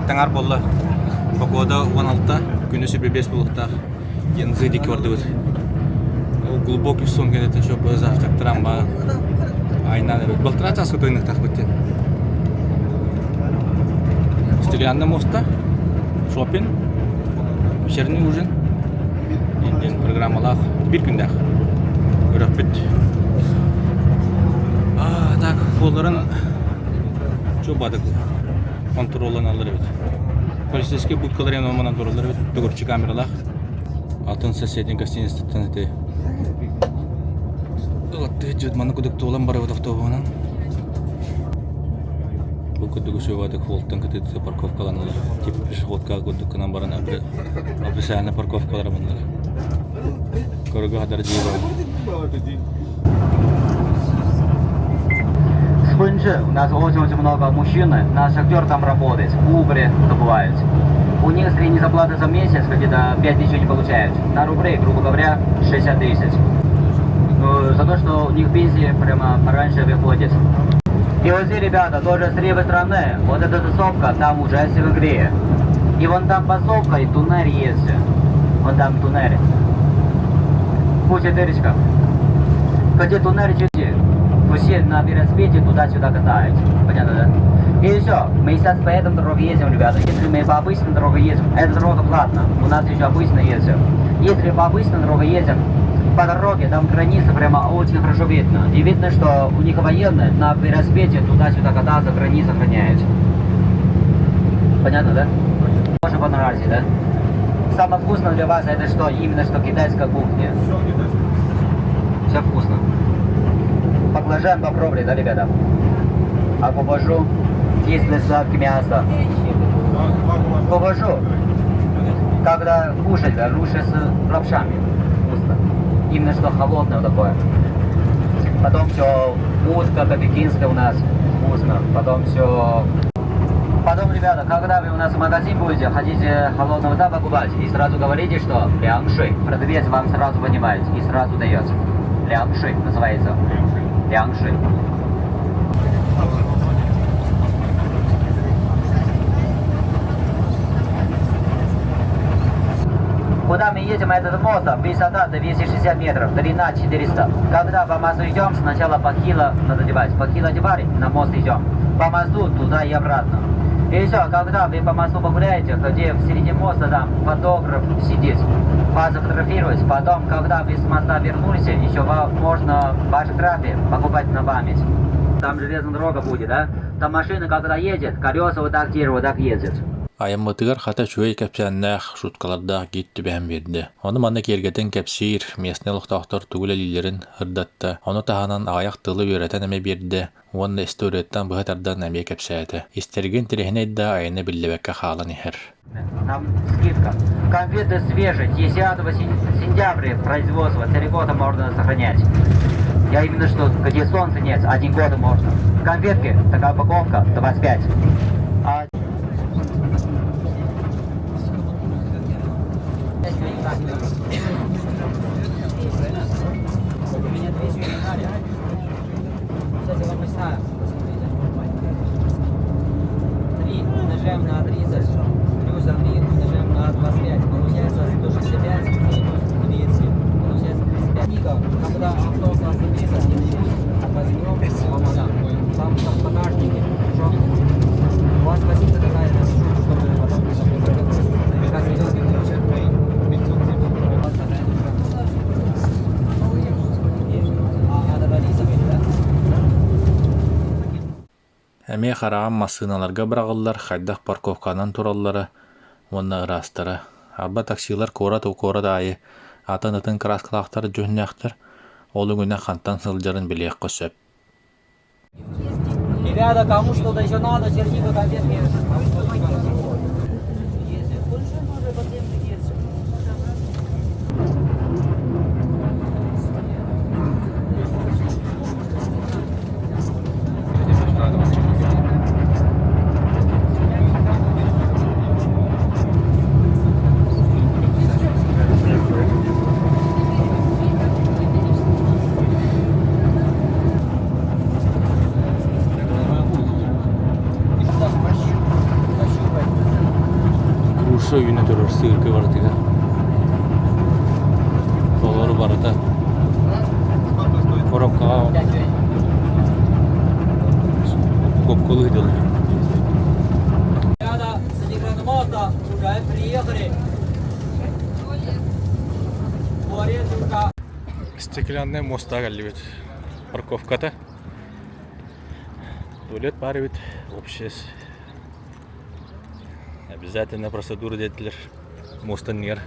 Таҥар буолла. Погода 16, күнүс 25 буолуохтаах. Янзы диэки бардыбыт. Ол глубокий сон кэнниттэн шөп завтрактаран баар. Айнаан эбит. Балтараа чааска тойнуктаахпыт диэн. Стеклянная моста, шопинг, вечерний ужин диэн программалаах биир күннээх көрөхпүт. Так, буоларын чуобаатык хонтуруолланаллар эбит. Полицейскай будкалар эн оманан тураллар эбит, төгүрүччү камералаах. Атын соседний гостиницаттан ити ылаттыы дьыт манна кудук туолан барабыт автобуһунан. Бу курдук үчүгэйдик холтон кытыытыгар парковкаланаллар. Типа пешеходка курдук гынан баран обрисальная парковкалара маннык. Көргө хатар дии С ПНЖ у нас очень-очень много мужчин, наш шахтер там работает, угли добывают. У них средняя зарплата за месяц где-то 5 тысяч не получают. На рублей, грубо говоря, 60 тысяч. Ну, за то, что у них пенсии прямо пораньше выходит. И вот здесь, ребята, тоже с левой стороны, вот эта сопка, там уже в И вон там по сопкой туннель есть. Вон там туннель. Куча дырочка. Где туннель чуть все на велосипеде туда-сюда катают. Понятно, да? И все, мы сейчас по этому дороге ездим, ребята. Если мы по обычной дороге ездим, эта дорога платна. У нас еще обычно ездим. Если по обычной дороге ездим, по дороге там граница прямо очень хорошо видно. И видно, что у них военные на велосипеде туда-сюда кататься, границы охраняют. Понятно, да? Тоже понравилось, да? Самое вкусное для вас это что? Именно что китайская кухня. Все вкусно. Баклажан попробовали, да, ребята? А кубажу кислый сладкое мясо. Кубажу, когда кушать, да, лучше с лапшами. Вкусно. Именно что холодное такое. Потом все утка по-пекински у нас вкусно. Потом все Потом, ребята, когда вы у нас в магазин будете, хотите холодного вода покупать, и сразу говорите, что 凉水, продавец вам сразу понимает и сразу дает. 凉水 называется. 凉水. Куда мы едем, этот мост, высота 260 метров, длина 400. Когда по мосту идем, сначала бахила надо одевать. Бахила одевали, на мост идем. По мосту туда и обратно. И все, когда вы по мосту погуляете, где в середине моста там фотограф сидит, вас фотографирует. Потом, когда вы с моста вернулись, еще вам можно ваши фотографии покупать на память. Там железная дорога будет, да? Там машина, когда едет, колеса вот так держат, вот так ездят. Айаммытыгар хата үчүгэй кэпсээннээх, шуткалардаах гид түбэһэн биэрдэ. Ону манна киэргэтэн кэпсиир, местнэй олохтоохтор тугу үлэлииллэрин сырдатта, ону таһынан аҕыйах тылы үөрэтэн эмэ биэрдэ уонна историяттан быһа тардан эмиэ кэпсээтэ. Истэргэ интэриэһинэй да айана биллибэккэ хаалан иһэр. Там скидка. Конфеты свежие, 10 сентября производства, 3 года можно сохранять. Я именно что, где солнца нет, один год можно. Конфетки, такая упаковка, 25. А... Меня 200 Сейчас я вам объясняю. 3 умножаем на 30 плюс 3 умножаем на 25. Получается 165 минус 200. Получается 35. Книга, когда автобус остановится, не возьмем помогам. Там в багажнике. Хорошо? У вас позиция какая-то, чтобы потом не Сейчас идет. А, договорились, да? Эмиэ хараҕым массыыналарга быраҕыллар хайдах парковканан тураллара уонна ыраастара. Арба таксилар куорат-куорат аайы атын-атын кырааскалаахтар дьүһүннээхтэр, ол үгүнэ хантан сылдьарын билиэххэ сөп. Ребята, кому что-то еще надо, черника, конфетки. Груша үүнэ турар сыырга барытыгар. Толору барыта. Коробкаҕа упаковкалыы дылы. Ребята, с Деградмоста уже приехали. Стеклянный моста кэллибит. Парковката. Туалет баар эбит. Вообще обязательно процедура диэтилэр. Муоста иннигэр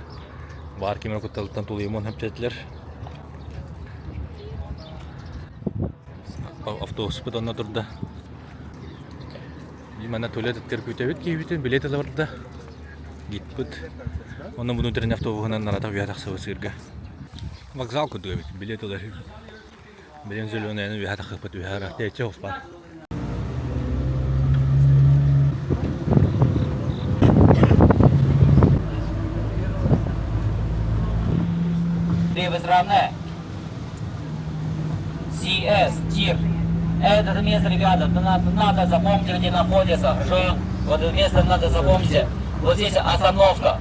баар ким эрэ кутталыттан тулуйумуон сөп диэтилэр. Автобуспут онно турда. Манна туалет ыттыр күүтэбит киһибитин билет ыла барда. Гидпыт. Онно внутренний автобуһунан наратах үөһэ тахсыбыт сыырга. Вокзал курдук эбит, билет ылар. Билин зеленыйаны үөһэ тахсыппыт үөһэ ыраах тэйиччи баар. Левая сторона. CS, тир. Это место, ребята, надо, надо запомнить, где находится. Хорошо? Вот это место надо запомнить. Вот здесь остановка.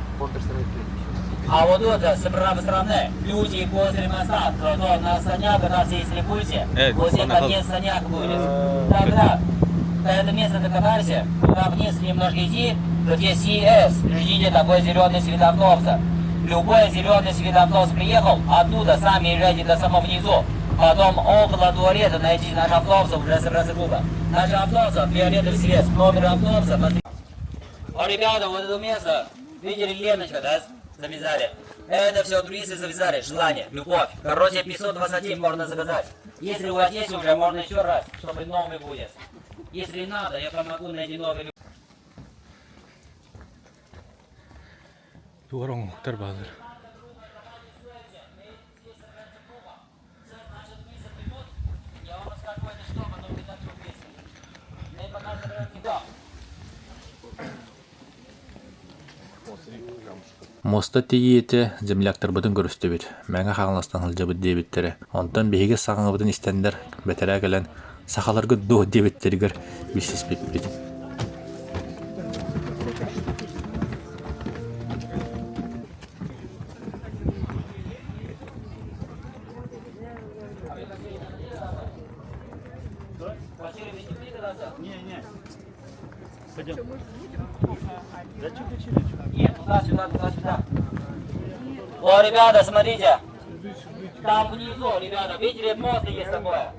А вот тут с правой стороны люди возле моста, то на санях кататься, если будете, вот здесь конец санях будет. Тогда до это место докатайся, туда вниз немножко иди, где CS, ждите такой зеленый цвет автобуса. Любой зеленый цвет автобус приехал, оттуда сами езжайте до самого внизу. Потом около туалета найдите наш автобус, уже собраться группа. Наш автобус, фиолетовый цвет, номер автобуса. О, ребята, вот это место, видели, ленточка, да, завязали? Это все туристы завязали, желание, любовь. Короче, 521 можно заказать. Если у вас есть уже, можно еще раз, чтобы новый будет. Если надо, я помогу найти новый. Тугар оҥоһуктар бааллар. Я вам расскажу это что, потом передачу вместе. Я пока заберу Муоста тиийиитэ земляктарбытын көрүстүбүт, Мэҥэ Хаҥаластан сылдьабыт диэбиттэрэ. Онтон биһиги саҥабытын истэннэр, бэтэрээ кэлэн «Сахаларгыт дуо?» диэбиттэригэр билсиспиппит. Нет, туда-сюда, туда-сюда. О, ребята, смотрите. Там внизу, ребята, видели, мост есть такое?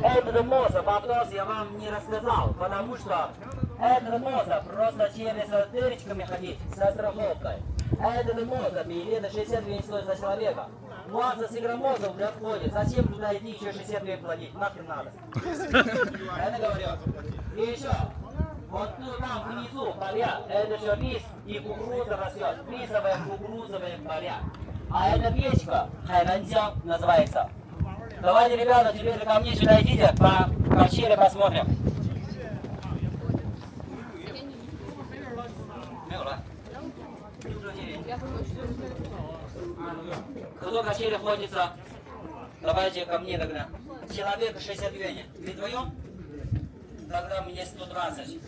Этот мост, вопрос я вам не рассказал, потому что этот мост просто через дырочками ходить со страховкой. Этот мост билеты 62 стоит за человека. 20 игромозов уже входит. Зачем туда идти еще 62 платить? Нахрен надо. Это говорю. И еще. Вот ну, там внизу поля, это все рис и кукуруза растет. Рисовые кукурузовые поля. А это речка Хайванзян называется. Давайте, ребята, теперь ко мне сюда идите, по качели посмотрим. Кто качели ходится? Давайте ко мне тогда. Человек 60 юаней. Вы вдвоем? Тогда мне 120.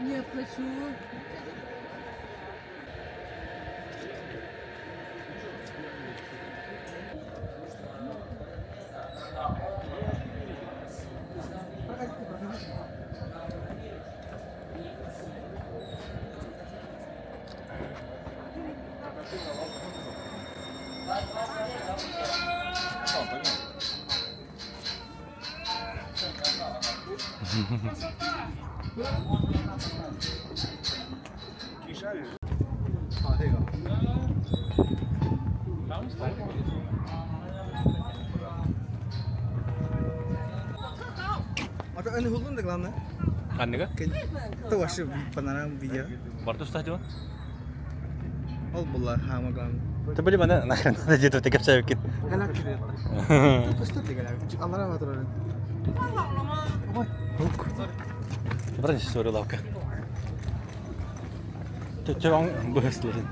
Не плачу. А то эн хулун да главное. Ханныга? Это вообще панорама видео. Барты устаһдьуон? Ол була хама главное. Ты были мана нахрен надо где-то ты кэпсээбиккин. Галак кирет. Тут ты галак. Аллара батырар. Брат, сори лавка. Төтөң быһысларын.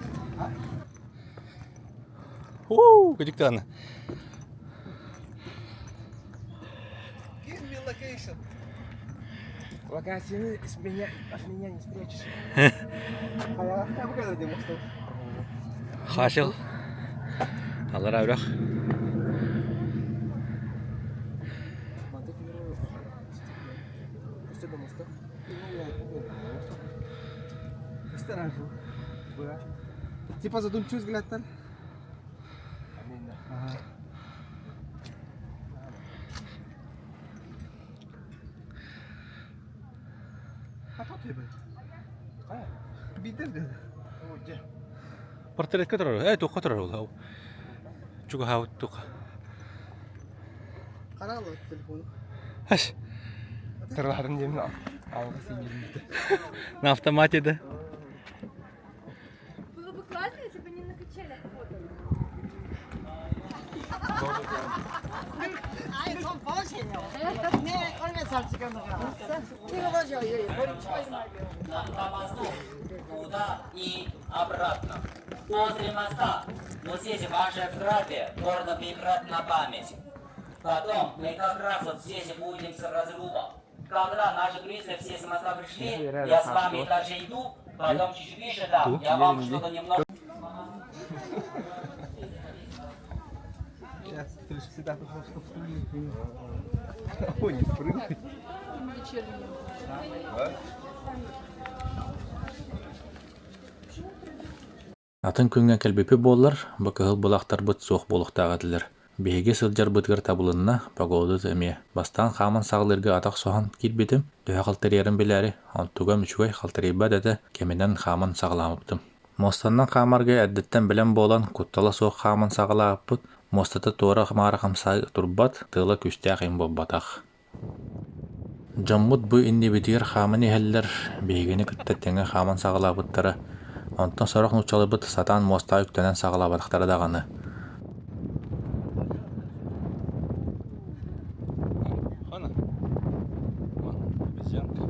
Уу, кыдыктааны. Give me location. Локацияны с меня, от меня не спрячешь. Хашил. Аллара үрэх. Типа задумчивый взгляд-то. Ага. Портретка турар. Э, туохха турар ол? Чугаһаабыт туох. Қаралы телефону. Аш. Тырларын деймін алға сен На автомате, да? Было бы классно, если бы не на качелях фотали. На мосту туда и обратно. После моста вот здесь ваша фотография можно прибрать на память. Потом мы как раз вот здесь будем с разрубом. Когда наши туристы все с моста пришли, я с вами также иду, потом чуть-чуть выше там, я вам что-то немного... Ой, не спрыгай. Атын күҥҥэ кэлбиппит буоллар, бу кыһыл былаахтарбыт суох буолуохтаах этилэр. Биһиги сылдьарбытыгар табылынна, погода эмиэ. Бастаан хааман саҕалыырга атах соһон киирбитим, төһө халтарыйарын билээри, онтугам үчүгэй халтарыйбат этэ, кэминэн хааман саҕалаабыттым. Муостанан хаамарга эрдэттэн бэлэм буолан, куттала суох хааман саҕалаабыппыт, муостата туора-маара хамсаа турбат, тыала күүстээх им буолбатах. Дьоммут бу иннибитигэр хааман иһэллэр, биһигини кытта тэҥҥэ хааман саҕалаабыттара, онтон сорох нууччаларбыт сатаан муостаҕа үктэнэн саҕалаабатахтара даҕаны. Хана. Вон, обезьянка.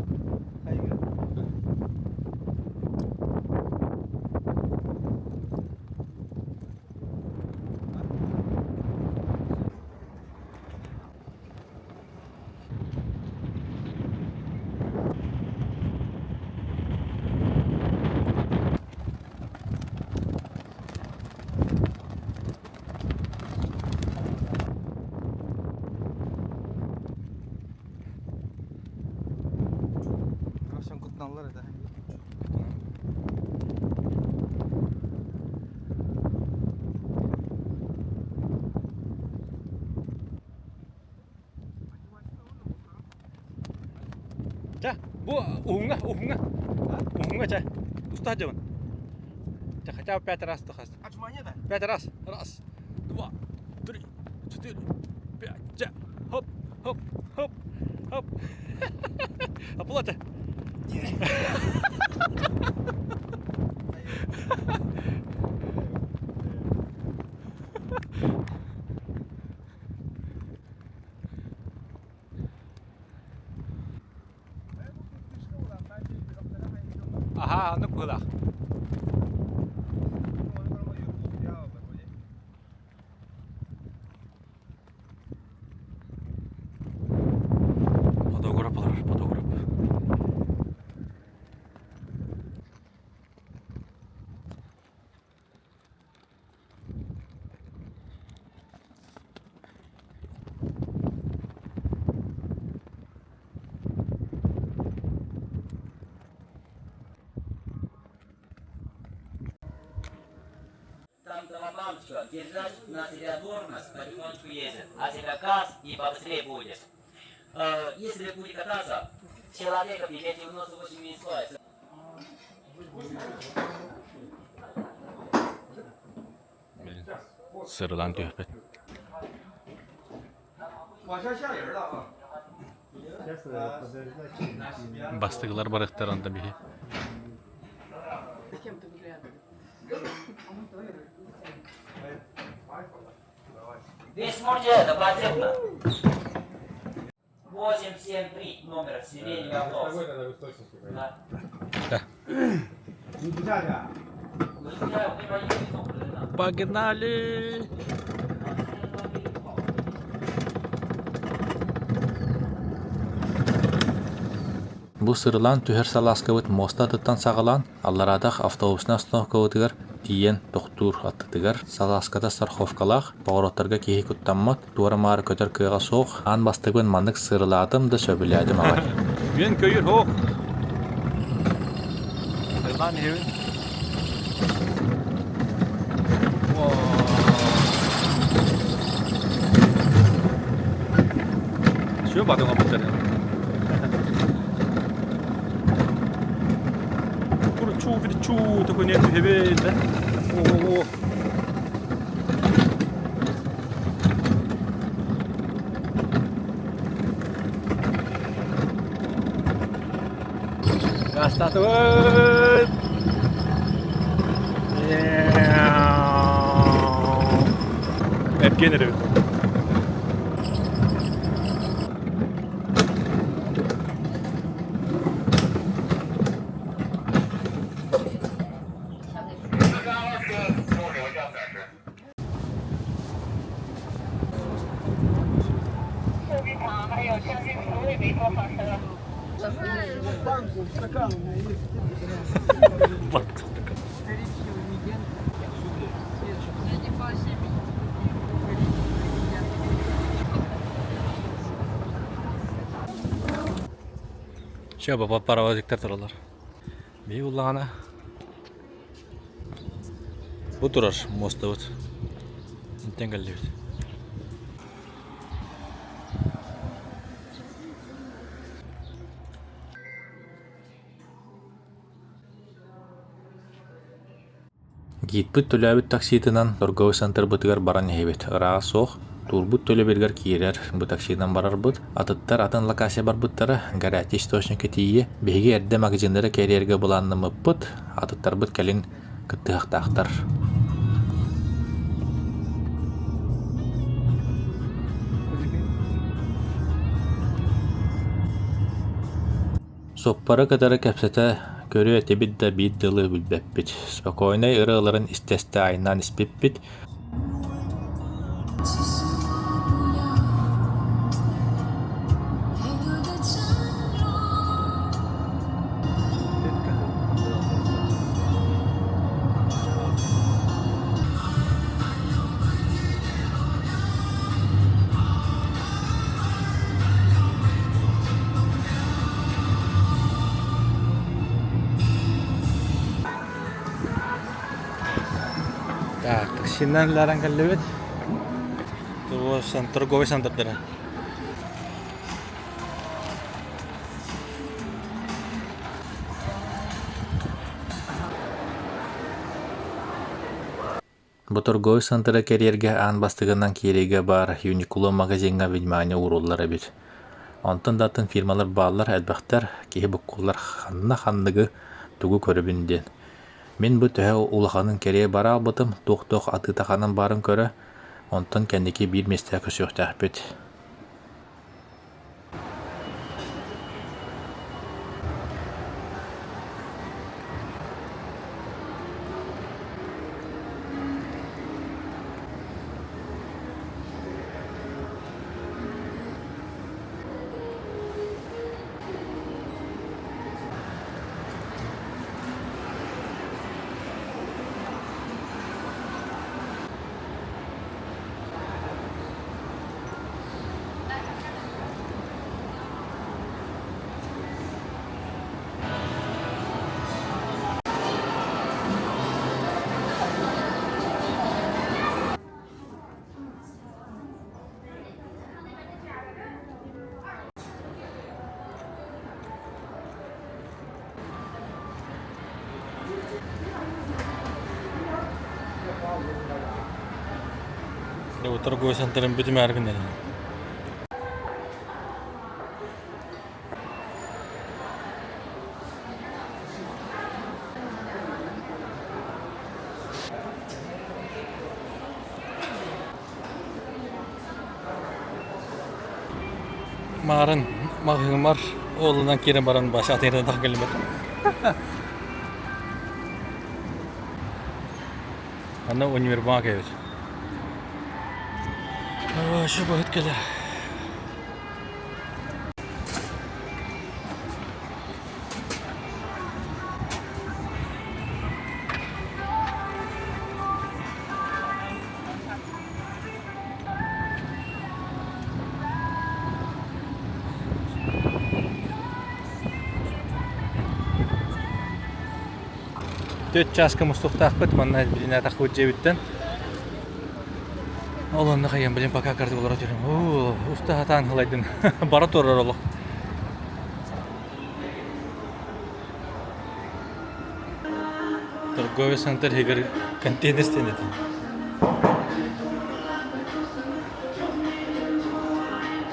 Akşam kutlanlar eder. Чэ, бу уһуҥҥа, уһуҥҥа. Уһуҥҥа чэ. Уста дьабын. Чэ, хотя бы пять раз тахас. Пять раз. Раз, два, три, четыре, пять. Чэ. Хоп, хоп, хоп, хоп. Оплата. Аха, оннук быһыылаах. Фотограф олорор, фотограф. Там два мамочка, держать на себя тормоз, потихонечку ездит, а тебя газ и побыстрее будет. Если будет кататься, человека билет 98 не стоит. Блин, сырылаан түһүппүт. Бастыгылар барыктар онда биһи. Весь можете это потребно. 873 номер семейный вопрос. Да. Да. Погнали! Бу сырылаан түһэр салааскабыт муоста аттыттан саҕалаан, аллараатах автобуснай остановкабытыгар тиийэн тохтуур аттытыгар салааската страховкалаах, повороттарга киһи куттаммат, туора-маары көтөр кыаҕа суох, аан бастакыбын маннык сырылаатым да сөбүлээтим аҕай. Үөн көйүр һуох. Сырылаан иһэбин. Şu badыңа бұттар. Курчу, вирчу, такой нет, да? О-о-о. Гастатыбыт! Эрген эрэбит. Чэ, баба паровозиктар тураллар. Бии буллаҕына бу турар муостабыт. Интэн кэллибит. Гидпит төлөөбүт такситынан торговый центрбытыгар баран иһэбит. Ырааҕа суох, туурбут төлөбүрүгэр киирэр, бу таксинан барарбыт. Атыттар атын локация барбыттара, горячий источникка тиийэ. Биһиги эрдэ магазиннары кэрийэргэ былааннаммыппыт, атыттарбыт кэлин кыттыһыахтаахтар. Суоппары кытары кэпсэтэ көрүө этибит да биир дылы билбэппит. Спокойнай ырыаларын истэ-истэ айаннаан испиппит. Так, таксинан ларан кэллибит. Торговый центрдара. Бу торговый центры кэрийэргэ аан бастакынан киириигэ баар Uniqlo магазиҥҥа внимание ууруллар эбит. Онтон да атын фирмалар бааллар элбэхтэр, киһи буккуллар ханна ханныгы, тугу көрөбүн диэн. Мин бу төһө улаханын кэрийэ бара албытым, туох-туох атыыта ханан баарын көрө, онтон кэнники биир миэстэҕэ көрсүөхтээхпит. Торговый центрын бүтүмээр гыннар. Маарын маҕаһыыммар уолунан киирэн баран баша атыырдан кэлбит. Аны универмаг эбит. Шы быһыт кэлэ. Төрт чааска мустуохтаахпыт, манна билинээтахпыт дьиэбиттэн. Ол онно хайыам, блин, пока картик олоро түһүм. Оо, уста сатаан ылайдым. Бара турар олох. Торговый центр иһигэр контейнер стенэтин.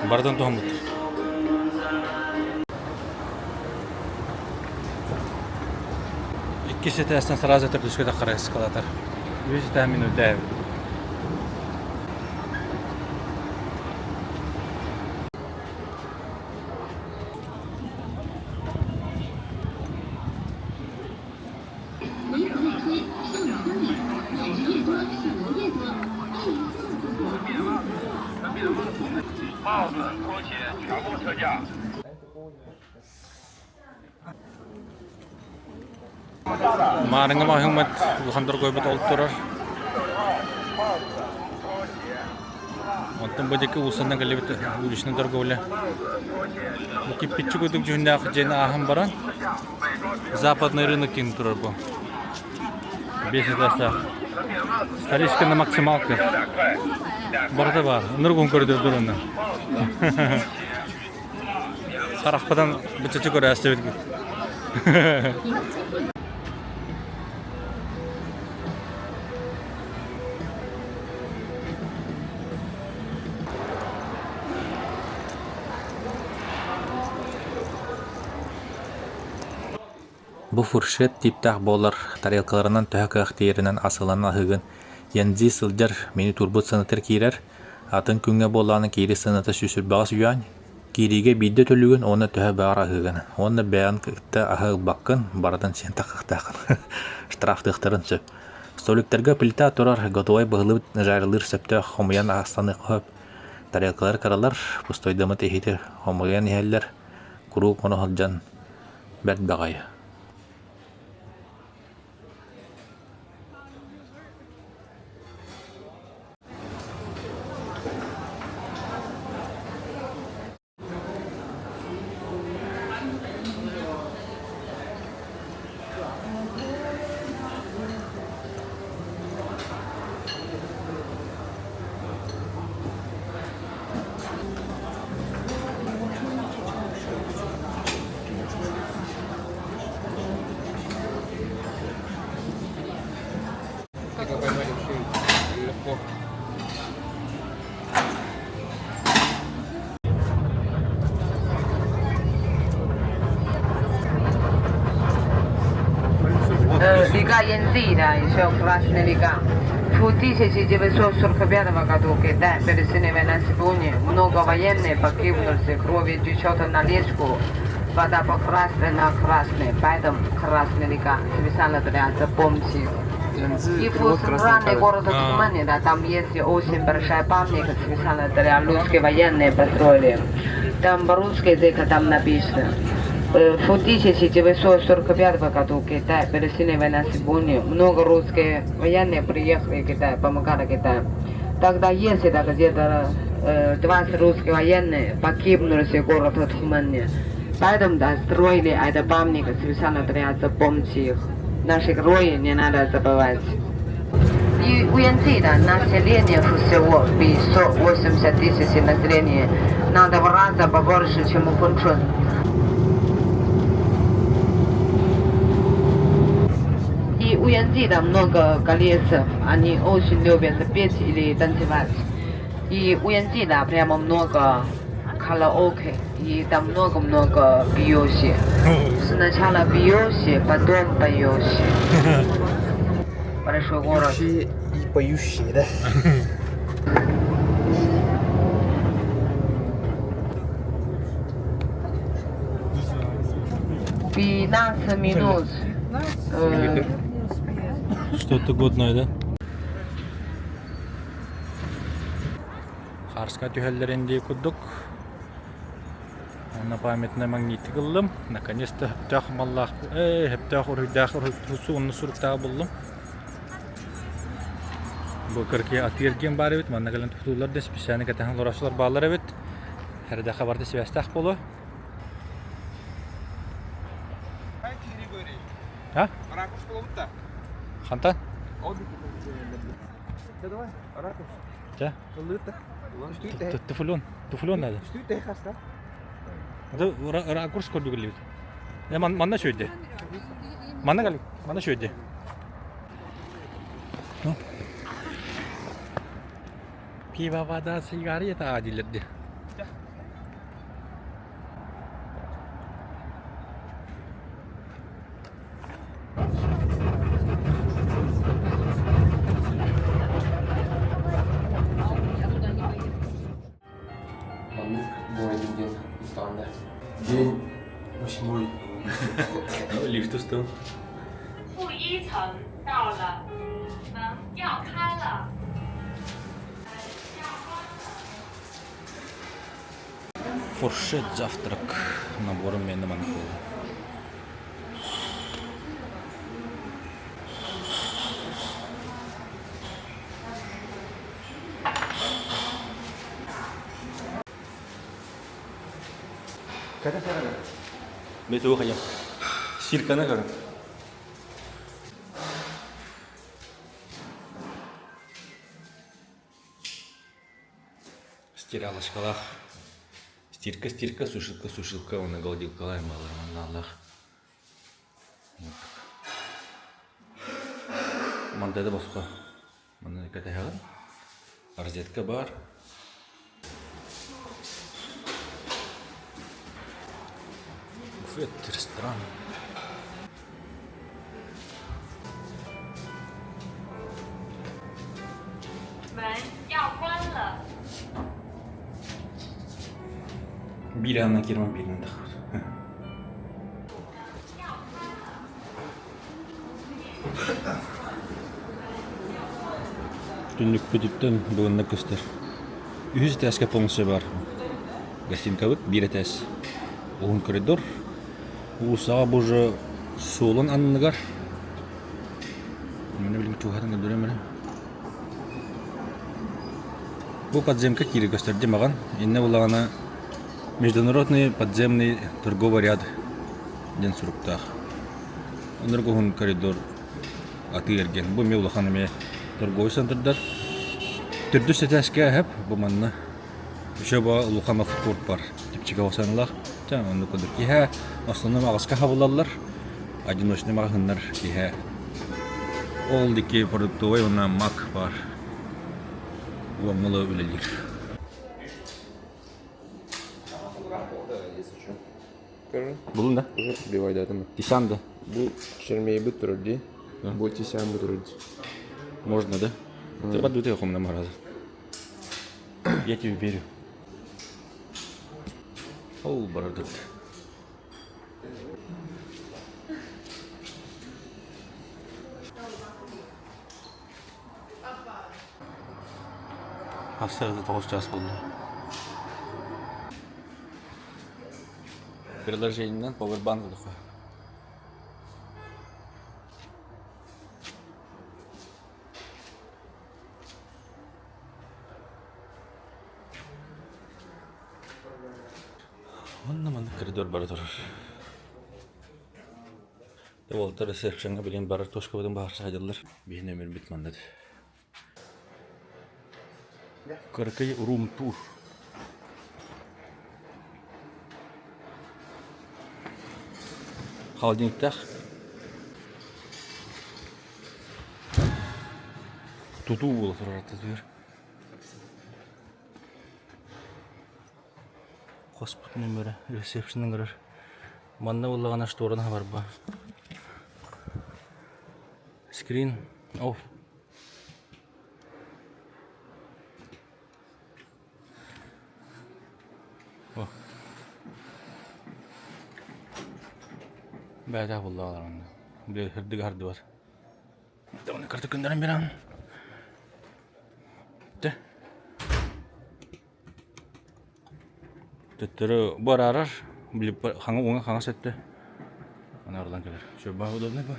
Барытын туһаммыттар. Иккис этээстэн сразу төрдүскэ таххара эскалатор. Үс этээ минутдээбит. Маарыҥҥа маһыҥмыт улахан доргуйбут ол турар. Оттон бу диэки уулуссанан кэллибит уличная торговля. Бу кирпиччик курдук дьүһүннээх дьиэни ааһан баран западный рынок диэн турар бу. Биэс этажтаах. Столичка на максималка. Барыта баар. Ыныргун көрдөрдөр онно. Харахпытан быччачы көрөөстүбүт. Бу фуршет тииптээх буолар, тарелкаларынан төһө кыах тиийэринэн асылан аһыыгын. Янцзи сылдьар, мини турбут сыанатыгар киирэр, атын күҥҥэ буоллаҕына киири сыаната 120 юань. Киириигэ биирдэ төлүүгүн уонна төһө баҕар аһыыгын. Уонна бэйэҕин кытта аһы ылбаккын, барытын сиэн таххахтааххын. Штрафтыахтарын сөп. Столиктарга плита турар, готовай быһылыбыт жарилыыр сөптөөх хомуйан астаныахха сөп. Тарелкалар кыралар, пустойдаммыт иһити хомуйан иһэллэр, куруук ону сылдьан бэрт баҕайы. Ты поймали вообще легко. Река Янцзы, еще Красная река. В 1945 году Китай пересели на сегодня много военных погибнувших, крови течет на речку. Вода покрасна на красный, поэтому Красная река специально для запомнить. И в центральный город Тумане, да, там есть очень большая памятник специально для русских военных построили. Там по-русски язык там написано. В 1945 году Китай пересели на сегодня. Много русских военных приехали в Китай, помогали Китаю. Тогда есть так где-то 20 русских военных погибнули в городе Тумане. Поэтому да, строили это памятник специально для запомнить их. Наши герои не надо забывать. И у Янцзы, да, население всего 580 тысяч населения. На два раза побольше, чем у Хунчун. И у Янцзы да, много корейцев, они очень любят петь или танцевать. И у Янцзы да, прямо много караоке, и там много-много пьющих. Сначала пьющие, потом поющие. Большой город. Пьющие и поющие, да? 15 минут. Что-то годное, да? Харска түһэллэрин дии курдук. Уонна памятный магнитик ыллым. Наконец-то хөптөөх маллаах, хөптөөх уруйдаах уонна суруктаах буллум. Бу кырки атыыр баар эбит, манна кэлэн тутуулар да специально кэтэһэн олорочулар бааллар эбит. Эрдэхэ барда сибээстээх буолуо. А? Хантан? Давай, ракурс. Чэ? Туфлён. Туфлён надо. Ракурс көрдүгүллүбүт. Манна шөйдө. Манна кали. Манна шөйдө. Пиво, вода, сигарета дииллэр Маннык буолайдын диэн устаҕында. День восьмой. Лифт устун. 负一层到了，门要开了。 Фуршет завтрак набором миэнэ маннык буолла. Мен тугу хайа? Сирканы көрөн. Стиралочкалаах. Стирка, стирка, сушилка, сушилка, уонна голодилкалар аймалар маннаалаах. Манта да босхо. Манна кэтэһэҕин. Розетка баар. Буфет, ресторан. 门要关了。 Биир аанынан киирэн бииринэн тахсыбыт. Түннүкпүтүттэн бүгүннэ көстөр. Үһүс этээскэ полностью бар. Гостинкабыт биир этээс. Уһун коридор. Уулуссаҕа бу уже суолун анныгар. Маны билигин чугаһатан көрдөрөм эрэ. Бу подземка киирэ көстөр маҕан. Иннэ буллаҕына Международный подземный торговый ряд диэн суруктаах. Оннук уһун коридор атыы-эргиэн. Бу эмиэ улахан эмиэ торговый центрдар. Төрдүс этээскэ эһэп бу манна еще бу улахан фудкорт бар. Типчигэ осаналаах. Чэ оннук курдук киһэ основном аҕыска хабыллаллар. Одиночный маҕаһыыннар киһэ. Ол диэки продуктовай уонна мак бар. Уоҥҥа үлэлиир. Булун да? Уже бивайдатым. Тисян да? Бу чермейбит турар дии. Бу тисян бу турар дии. Можно, да? Ты подуй я на раза. Я тебе верю. Ол барардыт. Хасырда тоҕус чаас буолла. Приложениенан powerbank ылыха. Онно маннык коридор бара турар. Уолаттар ресепшеҥҥа билигин барар точкабытын баһарса сылдьаллар. Биһи нөмүрбүт манна Кыракый рум-тур. Холодильниктаах. Тутуу буола турар аттытыгар. Хоспут нөмөрө ресепшн ыҥырар. Манна буоллаҕына штораны хабарба. Screen off. О. Бэйэтэ буллаҕалар онно. Били сырдык аһардыбат. Оны кыртык күннэрин беран. Тэ. Төттөрү бу араарар, били хаҥа уҥа хаҥас өттө. Аны арыллан кэлэр. Чуба удобный бу.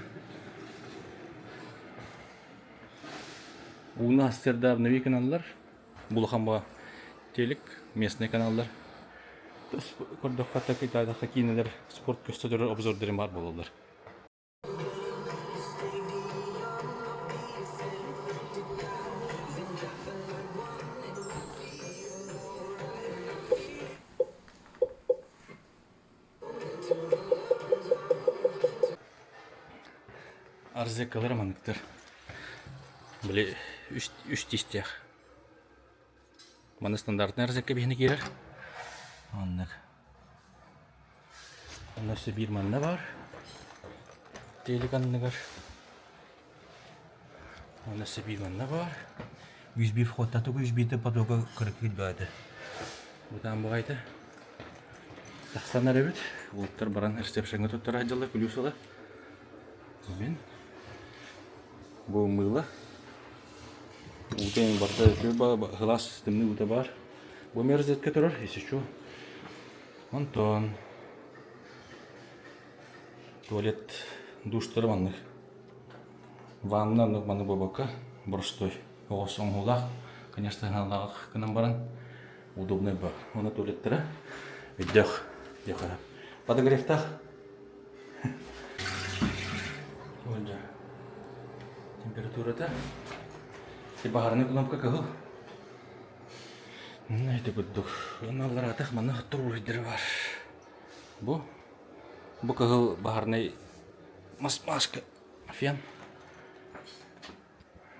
Ууну астырда обнови каналлар, булахан ба телек, местный каналлар. Көрдөххө киинэлэр спорт көстө турар обзордарын бар буолаллар. Арзекалара манныктар. Били үс, үс тиистээх. Манна стандартный арзекка биһини киирэр. Оннук. Онно өссө биир манна бар. Телек анныгар. Онно өссө биир манна бар. USB входта тугу USB-те потока кырыкыт баады. Бутаан баҕайта. Тахсан эрэбит. Уолаттар баран ресепшеҥҥэ туттара сылдьаллар күлүүс ыла. Мин бу мыыла. Уута эҥин барыта үчүгэй сылаас тымныы уута баар. Бу мерзетке турар, если что. Онтон туалет душтары маннык. Ванна оннук маннык буолбакка боростуой оҕус оҥоһуулаах, конечно, сыаналаах гынан баран удобный бар. Уонна туалеттара өйдөөх диэххэ. Подогревтаах. Олдьа. Температурата баһарынай кнопка кыһыл. Ити курдук. Уонна аллараатах манна хоттор уруһуйдара бар. Бу бу кыһыл баһарнай мас маска фен.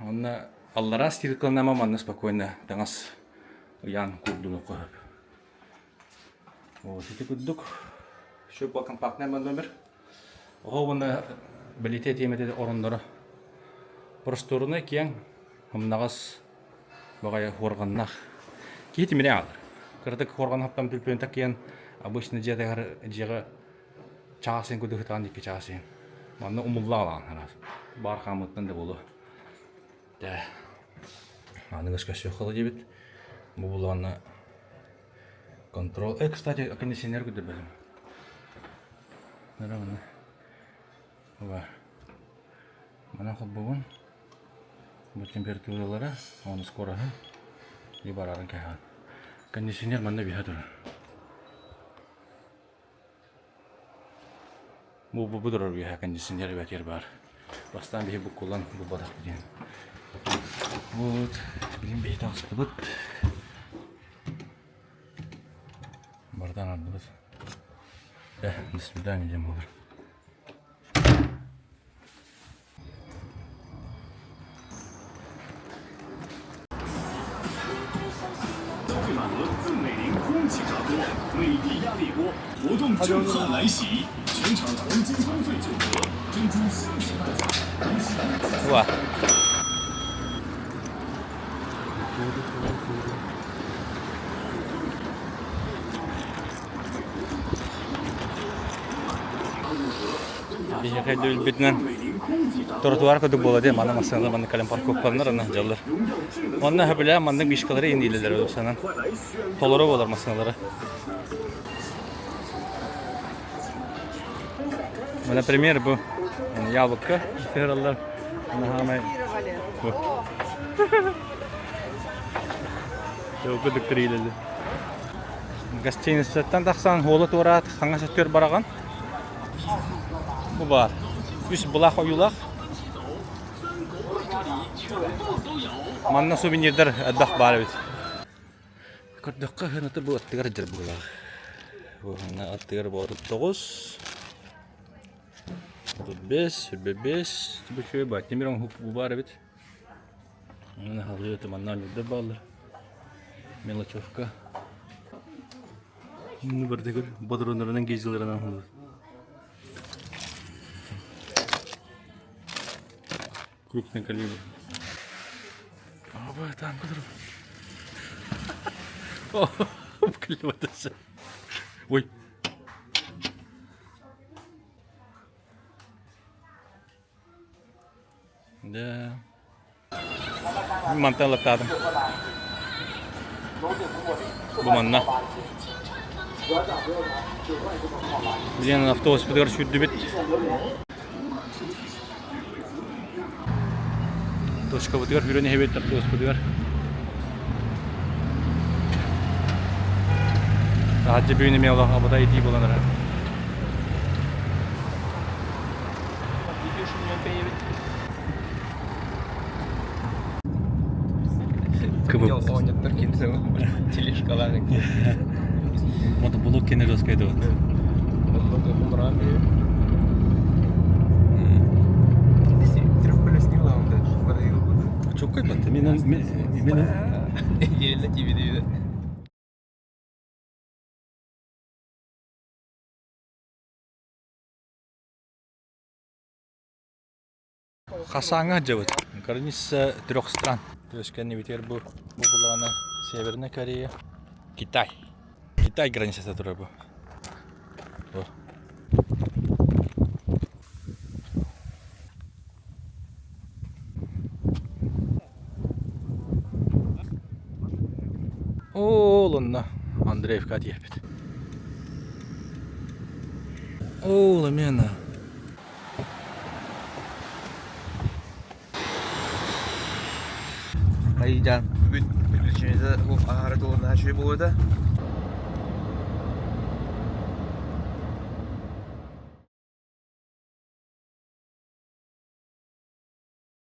Уонна аллараа стиркаланама манна спокойно таҥас ыйаан куурдунуохха сөп. Вот ити курдук. Еще по компактный номер. Оҕо уонна бэлитэ тиэмэтэ оронноро просторунай киэҥ, ымнаҕас баҕайы хуорҕаннаах. Киһи тимири аҕалар. Кыратык хуорҕан хаптан түлпүөн такыйан обычно дьиэтигэр дьиэҕэ чаас иһин курдук ытаан икки чаас иһин. Манна умулла аҕалаҕын араас. Баар хаамыттан да буолуо. Дэ. Аныгыс көссүөххэ диэбит. Бу булаанна контрол. Э, кстати, кондиционер көрдөрбөтүм. Нара Бар. Мана холбобун. Бу температуралара, оны скороһы. И барарын кэһэҕин. Кондиционер манна биһэ турар. Бу бу турар үөһэ кондиционер эбэтигэр баар. Бастаан биһи буккуллан булбатахпыт диэн. Вот, билин биһи таҕыстыбыт. Бардан ардыбыт. Э, до свидания диэн буолар. Ва. Биһиэхэ өйдөбүлбүтүнэн тротуар курдук буола дии, манна массыыналар маннык кэлэн парковкаланар аны дьаллар. Онно сөбүлээн маннык мишкалары иҥниилэлэр уулуссанан толору буолар массыыналара. Например, бу яблоко сыһыраллар. Наһаамай бу. Курдук тириилэлэр. Гостиницаттан тахсан хуола туораат хаҥас өттүгэр бараҕын. Бу баар. Үс былаах ойуулаах. Манна сувенирдар элбэх баар эбит. Көрдөххө хыныты бу аттыгар дьар быһыылаах. Бу манна аттыгар бу 39 35, 25, бу үчүгэй баар. Тимир оҥоһук бу баар эбит. Манна халыйы манна ньурдар бааллар. Мелочевка. Ну, бардыгыр бодроннарынан гейзелерынан хылыр. Крупный калибр. Аба, танк Вклеватся. Ой. Да. Мантан ылаттаатым. Бу манна. Билигин автобуспутугар сүүрдүбүт. Точкабытыгар сүүрэн иһэбит автобуспутугар. Таһырдьа бүгүн эмиэ олох абытай итии буолан эрэр. Оонньоттор кино тележкалаах Мотоблок кино жесткай дуо. Мотоблок Мен Хасааҥҥа сылдьабыт. Граница трех стран. То есть кэннибитигэр бу бу булаҕына Северная Корея, Китай. Китай границата турар бу. Бу. Ол онно Андреевка тиийэппит. Ол именно. Айдaan бүгүн приключениета аһара туолан наһаа үчүгэй буолуо этэ.